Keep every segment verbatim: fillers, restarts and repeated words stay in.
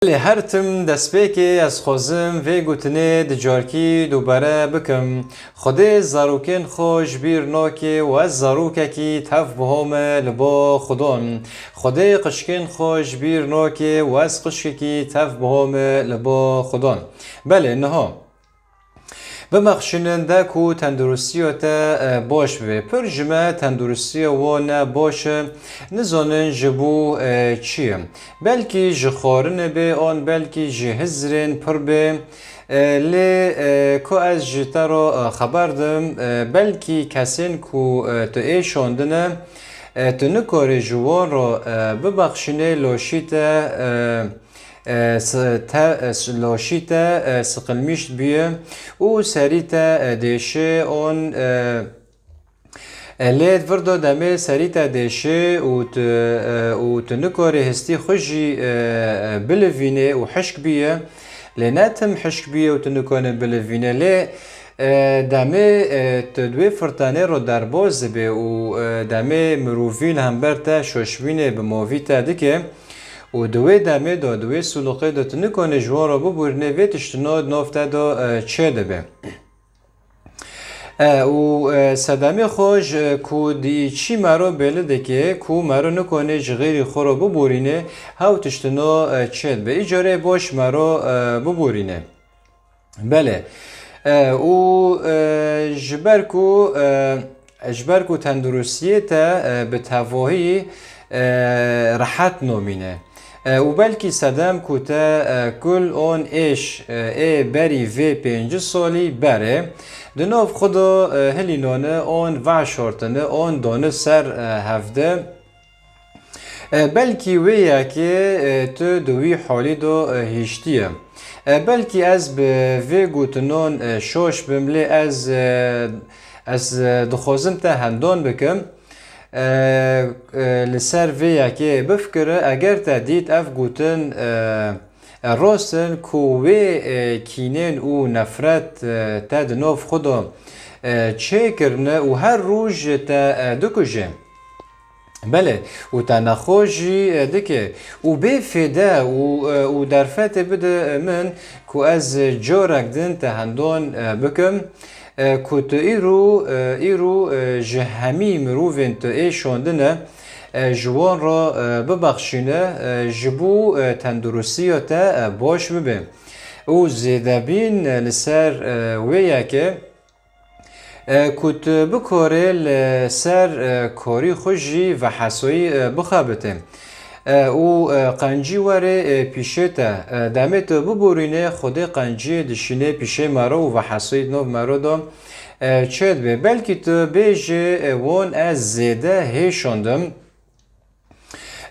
Lê her tim destpêkê ez xwazim vê gotinê di carkî dubare bikim. Xwedê zarokên xwe ji bîr nake û ez zarokekî tev bihome li ba Xudan. Xwedê qişkên xwe ji bîr nake û ez qişkekî tev bihome li ba Xudan. Belê, niha. Bibexşînin de ku tenduristiya te, e, baş bibe. Pir ji me tenduristiya wan ne baş e, nizanin ji bo, e, çi ye. Belkî ji xwarinê be, an belkî ji hizrên pir be. E, lê, e, ku ez ji te re, e, xeber dim, e, belkî kesên ku, e, tu êşandine, e, tu nikarî ji wan re, e, bibexşînê, laşî te, e, e, s-, te, e, s-, laşî te, e, siqilmîşt bûye û serî te, e, dêşe on, e, e, lê vir do demê serî te dêşe û tu, e, û tu nikarî hestî xwe jî, e, e, bilivîne û hişk bûye. Lê ne tim hişk bûye û tu nikarî bilivîne. Lê, e, demê, e, tu di wê firtanê re derbas dibe û, e, demê mirovî li hember te şoşbînê bi movî te dike û di wê demê de, di wê sûliqê de tu nikanî ji wan re bibûrînê, vê tiştino di nav te de, e, çêdibe. E, û, e, sedemê xwe ji ku di çî mero bêli dike ku mero nikanî ji xêrî xwe re bibûrînê, hew tiştino, e, çêdibe. Îcarê baş mero, e, bibûrînê. Belê. E, û, e, ji ber ku, e, ji ber ku tenduristiyê te, e, bi tevahî, e, rehet namîne. E, û belkî sedem ku te, e, kul on êş, e, ê berî vê pêncî salî berê, di nav xwe de, e, hilînane on veşartine on dane ser, e, hevde. E, belkî wê yekê, e, tu di wî halî de, e, hiştiye. E, belkî ez bi vê gotinon, e, şoş bim, lê ez, e, ez, e, dixwazim te hendon bikim. E, e, li ser vê yekê bifikire, eger te dît ev gotin, e, e, rost in ku wê, e, kînên û nefret, e, te di nav xwe de, e, çêkirine û her roj te, e, dikuje. Belê, û te nexweş jî, e, dike. Û bê fêde û, e, û derfetê bide, e, min ku ez carek din te hendon, e, bikim, e, ku tu îro, e, îro, e, ji hemî mirovên tu êşandine, e, ji wan re, e, bibexşîne, e, ji bo, e, tenduristiya te, e, baş bibe. Û zêdebîn, e, li ser, e, wê yekê, E, ku tu bikorê li ser, e, korî xwe jî vehesoyî, e, bixebitê. E, û, e, qencî were, e, pîşê te. E, demê tu biborînê, Xwedê qenciyê dişînê pîşê mero û vehesoyî di nav mero de, e, çêdibe. Belkî tu bêjê, e, won ez zêde hêşandim.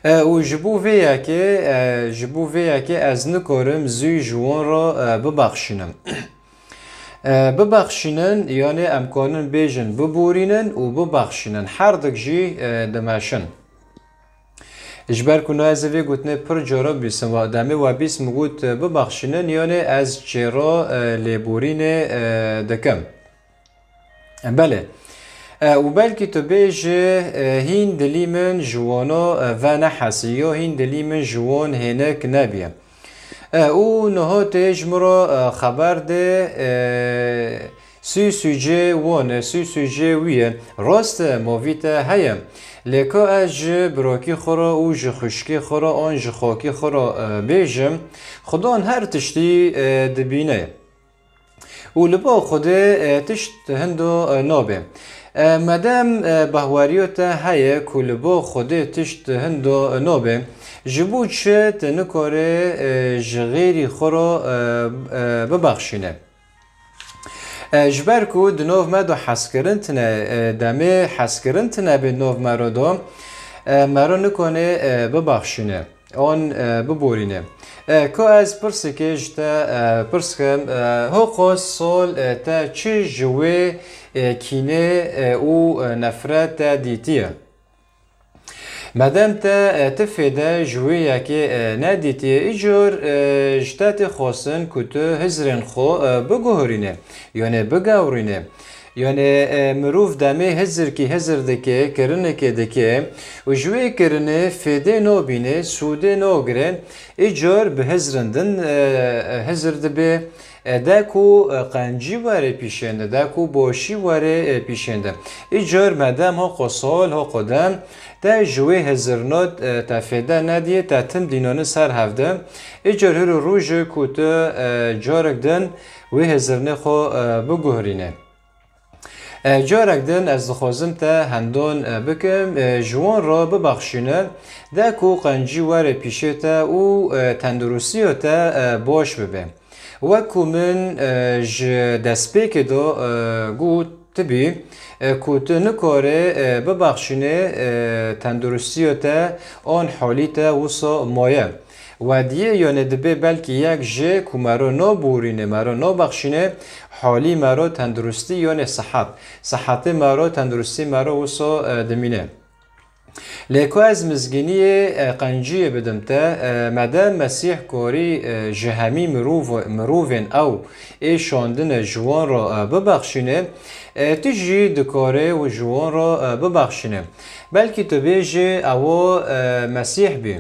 E, û ji bo vê yekê, e, ji bo vê yekê ez nikarim zû ji wan re, e, bibexşînim. E, bibexşînin, yanê em karin bêjin biborînin û bibexşînin. Her dik jî, e, dimeşin. Ji ber ku no ez ê vê gotinê pir cara bîsim, wa demê we bîst min got, e, bibexşînin, yanê ez çêra, e, lêborînê, e, dikim. Belê. E, û belkî tu bêjî, e, hîn dilî min ji wano, e, venehesî, yo hîn dilî min ji won hênik nebiye. E, û niha tê ji min re, e, xeber de, e, sû sûcê won e, sû sûcê wî ye. Rast e, movî te heye. Lê ka ez ji birokî xwe re û ji xwişkê xwe re an ji xokî xwe re, e, bêjim, Xudan her tiştî, e, dibîne. Û li ba Xwedê, e, tişt hindo, e, nabe. E, medem, e, bahweriyo te heye ku li ba Xwedê tişt hindo, e, nabe, ji bo çi tu nikare, e, ji xêrî xwe re, e, e, bibexşîne? E, ji ber ku di nav me de hezkirin tine, e, demê hezkirin tine bê nav me re de, e, me re nikane, e, bibexşîne. An, e, biborîne. E, ku ez pirsikê ji te, e, pirs kim, e, ho qas sal, e, te çi ji wê, e, kînê, e, û, e, nefret te dîtiye? Medem te, e, ti fêde ji wê yekê, e, nedîtiye, îcar, e, ji te tê xwestin ku tu hizrên xwe, e, biguhurîne, yanê bigewrîne. Yanî, e, mirov demê hizirkî hizir dike, kirinekê dike û ji wê kirinê fêdê nabîne, sûdê nagire, îcar bi hizirin din, e, hizir dibe, e, de ku, e, qencî were pîşên de, de ku boşî were, e, pîşên de. Îcar medem hoko sal, hoko dem, te ji wê hizirina, e, te fêde nediyê, te tim dînane ser hevde. Îcar hiro rojê ku tu, e, carek din wê hizirnê xwe, e, biguherîne. E, carek din ez dixwazim te hendon, e, bikim, e, ji wan re bibexşîne, de ku qencî were pîşê te û, e, tenduristiya te, e, baş bibe. Wek ku min, e, ji destpêkê de, e, got, tibî, e, ku tu nikare, e, bibexşîne, e, tenduristiya te an halî te wisa maye. Wediyê, yanê dibê belkî yek jê ku mero nabûrîne, mero nabexşîne, halî mero tenduristî, yanê sihet. Sihetê mero, tenduristî mero wisa, e, dimîne. Lê ku ez mizgîniyê, e, qenciyê bidim te, e, mede Mesîh karî, e, ji hemî mirov-, mirovên ew ê şandine ji wan re, e, bibexşîne, e, tu jî dikare û ji wan re, e, bibexşîne. Belkî tu bêjî ew, e, Mesîh bî.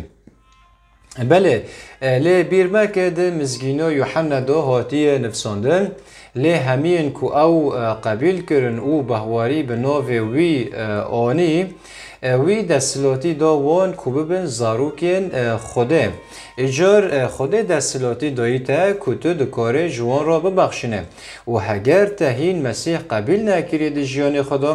Belê, e, lê bîr meke di Mizgîno Yuhanna de hatiye nivsandin, lê hemiyên ku ew, e, qebîl kirin û behwarî bi navê wî, e, anî, e, wî desthilatî da wan ku bibin zarokên, e, Xwedê. Îcar, e, Xwedê desthilatî dayî te ku tu dikarê ji wan re bibexşîne. Û heger te hîn Mesîh qebîl nekirî di jiyanê xwe de,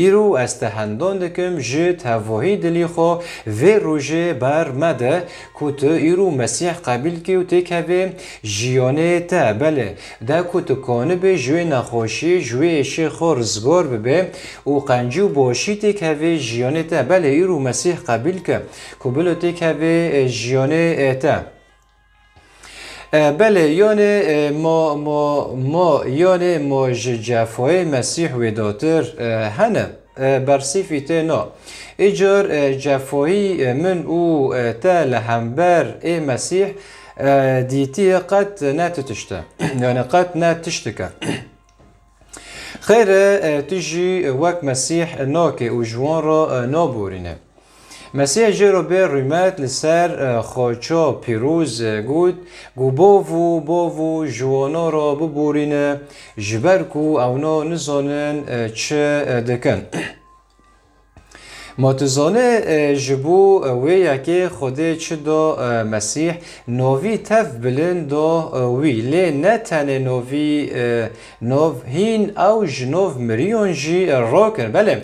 îro ez te hendon dikim ji tevahî dilî xwe vê rojê ber mede, ku tu îro Mesîh qebîl kî û têkevê jiyanê te. Belê, de ku tu kanibê ji wê nexweşî, ji wê êşê xwe rizgar bibe û qencî û boşî têkevê jiyanê te. Belê, îro Mesîh qebîl ke, ku bilo têkevê, e, jiyanê, e, te. E, belê, yanê, e, ma, ma, ma, yanê ma ji cefayê Mesîh wêdatir, e, hene, e, bersîfî tê na. Îcar, e, cefayî, e, min û, e, te li hember ê Mesîh, e, dîtiye qet ne tu tişt e. Yanî qet ne tiştik e. Xêr e, e, tu jî wek Mesîh nake û ji wan re, e, naborîne. Mesîh jê re bê rûmet li ser, e, xaça pîroz, e, got, got, Bavo, bavo, ji wana re biborîne, ji ber ku ewna nizanin, e, çi, e, dikin. Ma tu zanî, e, ji bo, e, wê yekê Xwedê çi da, e, Mesîh, navî tev bilind da, e, wî. Lê ne tenê navî, e, nav hîn, ew ji nav miriyan jî, e, rakir. Belê,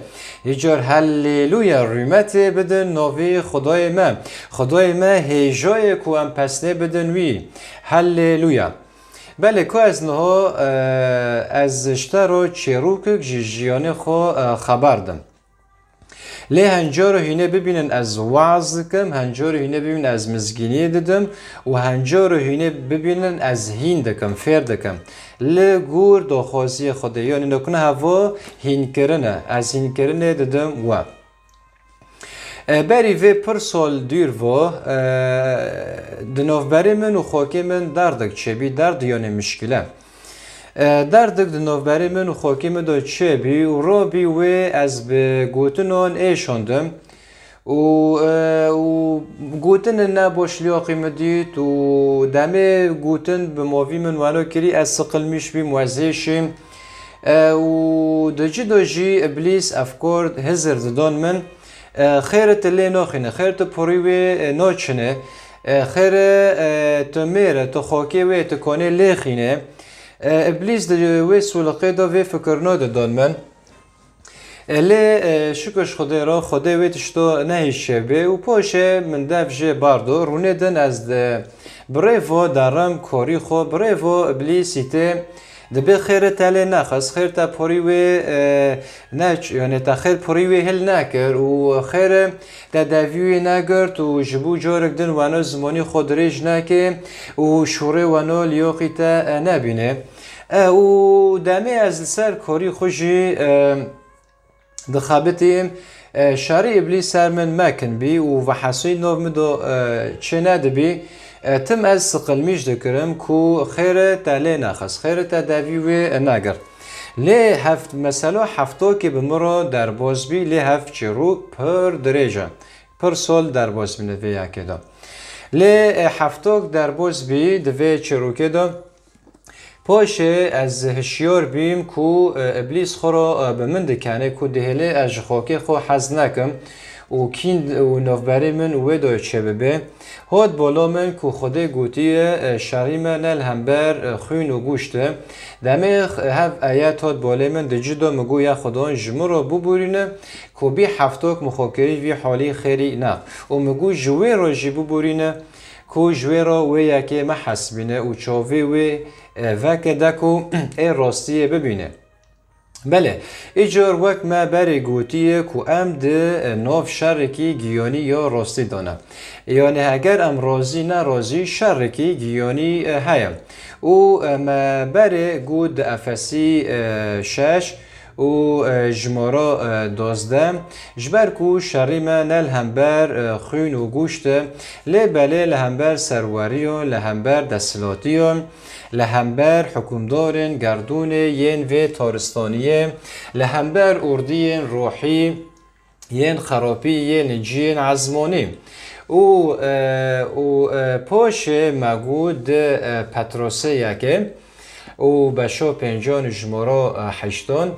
îcar Helleluya, rûmetê bidin navê Xwedayê me. Xwedayê me hêja ye ku em pesnê bidin wî. Helleluya. Belê, ku ez niha, e, ez ji te re çêrokek ji jiyanê xwe, e, xeber dim. Lê hencaro hînê bibînin ez weaz dikim, hencaro hînê bibînin ez mizgîniyê didim û hencaro hînê bibînin ez hîn dikim, fêr dikim. Li gor daxwaziyê Xwedê, yanî nokne hevo hînkirin e, ez hînkirinê didim we. E, berî vê pir sal dûr vo, e, di navberê min û xakê min derdek çêbî, derd yanê mişkile. E, derdek di navberê min û xakê min de çêbî û rabî wê ez bi gotinan êşandim û, e, û gotinên ne baş liyaqî min dît û demê gotin bi mavî min weno kirî, ez siqilmîş bîm û ez hêşîm. E, û di cî de jî Îblîs efkar hizir didon min. E, xêr e tu lê naxîne, xêr tu porî wê, e, naçine. E, xêr e, e, tu mêr e, tu xakê wê, tu kanê lêxîne. E, Îblîs di wê sûliqê de vê fikirno didon min. E, lê, e, şikir ji Xwedê re, Xwedê wê tişto nehîşe bê û poşe min dev jê bardo. Rûnê din ez di bi rê vo derim korî xwe, bi rê vo Îblîsî tê. Dibê xêr e te lê nexist, xêr te porî wê, e, neç, yanî te xêr porî wê hil nekir û xêr e te devî wê negirt û ji bo carek din weno zimanî xwe dirêj neke û şûrê weno liyaqî te, e, nebîne. E, û demê ez li ser korî xwe jî, e, dixebitîm, e, şerî Îblîs ser min mekin bî û vehesî nov min do, e, çê nedibî, e, tim ez siqilmîş dikirim ku xêr e te lê nexist, xêr e te devî wê negirt. Lê heft, mesela heftokê bi min re derbas bî, lê heft çîrok pir dirêj e. Pir sal derbas bîne vê yekê de. Lê, e, heftok derbas bî di vê çîrokê de. Paşê ez hişyar bîm ku, e, Îblîs xwe re, e, bi min dikene ku dihêlê ez ji xakê xwe hez nekim û kîn û navberê min û wê de çêbibe. Hat bala min ku Xwedê gotiye, e, şerî me ne li hember, e, xwîn û goşt e. Demê x-, hev ayet hat balê min di cî de, min got, ya Xudan ji min re bibûrîne ku bî heftok min xwe kirî vî halî xêrî nex. Û min got, ji wê re jî bibûrîne ku ji wê re wê yekê mehesibîne û çavê wê, e, veke de ku ê rastiyê bibîne. Belê, îcar wek me berê gotiye ku em di, e, nav şerekî giyanî ya rastî de ne. Yanî heger em razî ne razî şerekî giyanî, e, heye. Û, e, me berê got di Efesî, e, şeş û, e, jimara, e, duwazdeh, ji ber ku şerî me ne li hember, e, xwîn û goşt e, lê belê li hember serweriyan, li hember desthilatiyan, li hember hukimdarên gerdûnê yên vê taristaniyê, li hember ordiyên ruhî yên xerapî yên ciyên ezmanî. Û, e, û, e, paşê me got di, e, Petrosê yekê û beşa pêncan û jimara, e, heştan,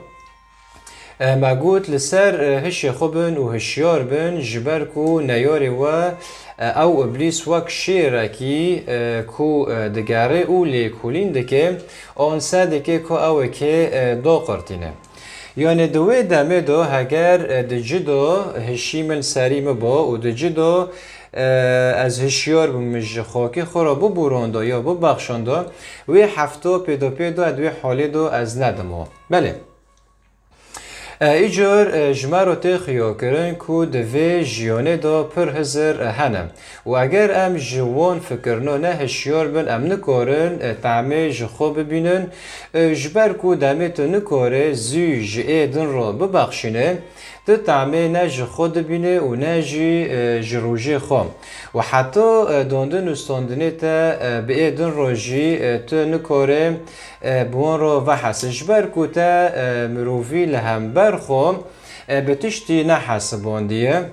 E, me got, li ser, e, hişê xwe bin û hişyar bin, ji ber ku neyarê we, e, ew Îblîs wek şêrekî, e, ku, e, digere û lêkolîn dike, an sedike ku ew ê kê, e, daqurtîne. Yanî di wê demê de heger, e, di cî de hişî min serî min ba û di cî de, e, ez hişyar bûm, min ji xakê xwe re bibûranda ya bibexşanda, wê hefta pêdapê de di wê halê de ez nedima. Belê. E, îcar, e, ji me re tê xuyakirin ku di vê jiyanê de pir hizir, e, hene û eger em ji wan fikirina ne hişyar bin, em nikarin, e, temê ji xwe bibînin, e, ji ber ku demê tu nikare zû ji ê din re bibexşîne, tu temê ne ji xwe dibîne û ne jî, e, ji rojê xwe. Û heta, e, dandin û standinê te, e, bi ê din re jî, e, tu nikare, e, bi wan re vehese. Ji ber ku te, e, mirovî li hember xwe, e, bi tiştî nehesibandiye.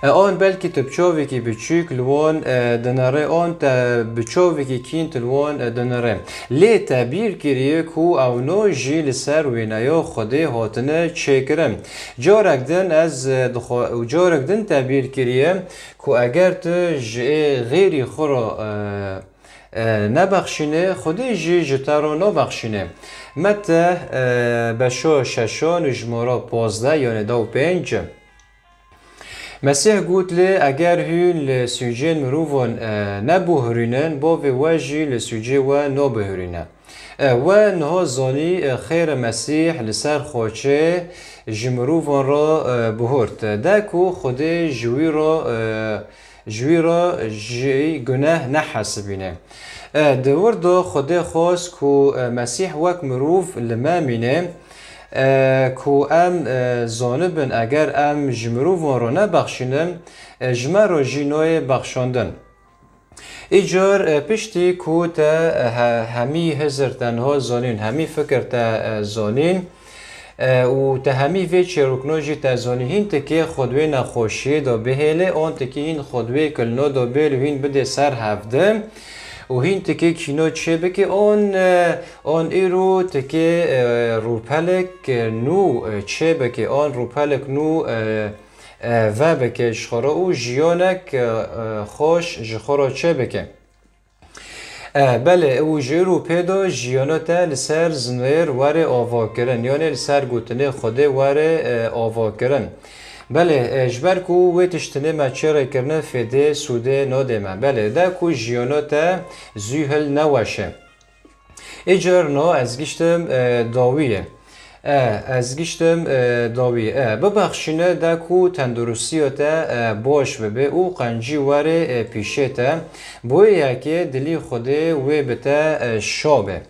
E, an belkî tu bi çavekî biçûk li wan, e, dinere, an te bi çavekî kînt li wan, e, dinere. Lê te bîr kiriye ku ewna jî li ser wêneya Xwedê hatine çêkirin. Carek din ez, e, dixwe-, û carek din te bîr kiriye ku eger tu ji ê xêrî xwe re, e, e, nebexşîne, Xwedê jî ji te re nabexşîne. Mete, e, beşa şeşan û jimara pazdeh, yanî da û pênc. Mesîh got, lê eger hûn li sûcên mirovan, e, nebuhurînin, bavê we jî li sûcê we nabihurîne. E, we niha zanî, e, xêr Mesîh li ser xaçê ji mirovan re, e, bihurt. De ku Xwedê ji wî re, e, ji wî re jî guneh nehesibîne. E, di wir de Xwedê xwest ku, e, Mesîh wek mirov li me mîne, e, ku em, e, zanibin, eger em ji mirovan re nebexşînin, e, ji me re jî nayê bexşandin. Îcar, e, piştî ku te, e, he-, hemî hizir te niha zanîn, hemî fikir te, e, zanîn, e, û te hemî vê çêrokno jî te zanî, hîn tikê xwe di wê nexweşiyê de bihêle, an tikê hîn xwe di wê kilno de bêl û hîn bidê ser hevdin û hîn tikê kîno çê bike, an, e, an îro tikê, e, rûpelek, e, nû, e, çê bike, an rûpelek nû, e, e, vebike ji xwe re û jiyanek, e, e, xweş ji xwe re çêbike. E, belê, û ji îro pê de jiyana te li ser zinêr were avakirin, yanê li ser gotinê Xwedê were, e, avakirin. Belê, e, ji ber ku wê tiştinê me çêrê kirine fêdê, sûdê nadê me. Belê, de ku jiyana te zû hil neweşe. Ê carna ez giştim, e, dawiyê. E, ez giştim, e, dawiyê. E, bibexşîne de ku tenduristiya te, e, baş bibe û qencî were, e, pîşê te. Bo yê yekê dilî Xwedê wê bi te, e, şa be.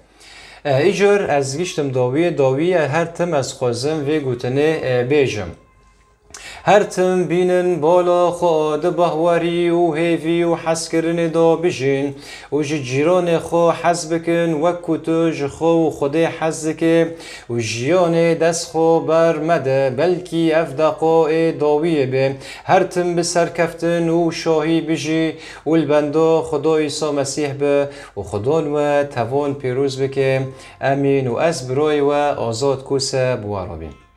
E, îcar ez giştim dawiyê, dawiyê her tim ez xwezim vê gotinê, e, bêjim. Her tim bînin bala xwe di bahwerî û hêvî û hezkirinê de bijîn û ji cîranê xwe hez bikin, wek ku tu ji xwe û Xwedê hez dikê û jiyanê dest xwe ber mede, belkî ev deqa ê dawiyê be. Her tim bi serkeftin û şahî bijî û li benda Xweda Îsa Mesîh be û Xweda we tevan pîroz bike. Emîn. Û ez birayê we Azad Kose bi we re bîm.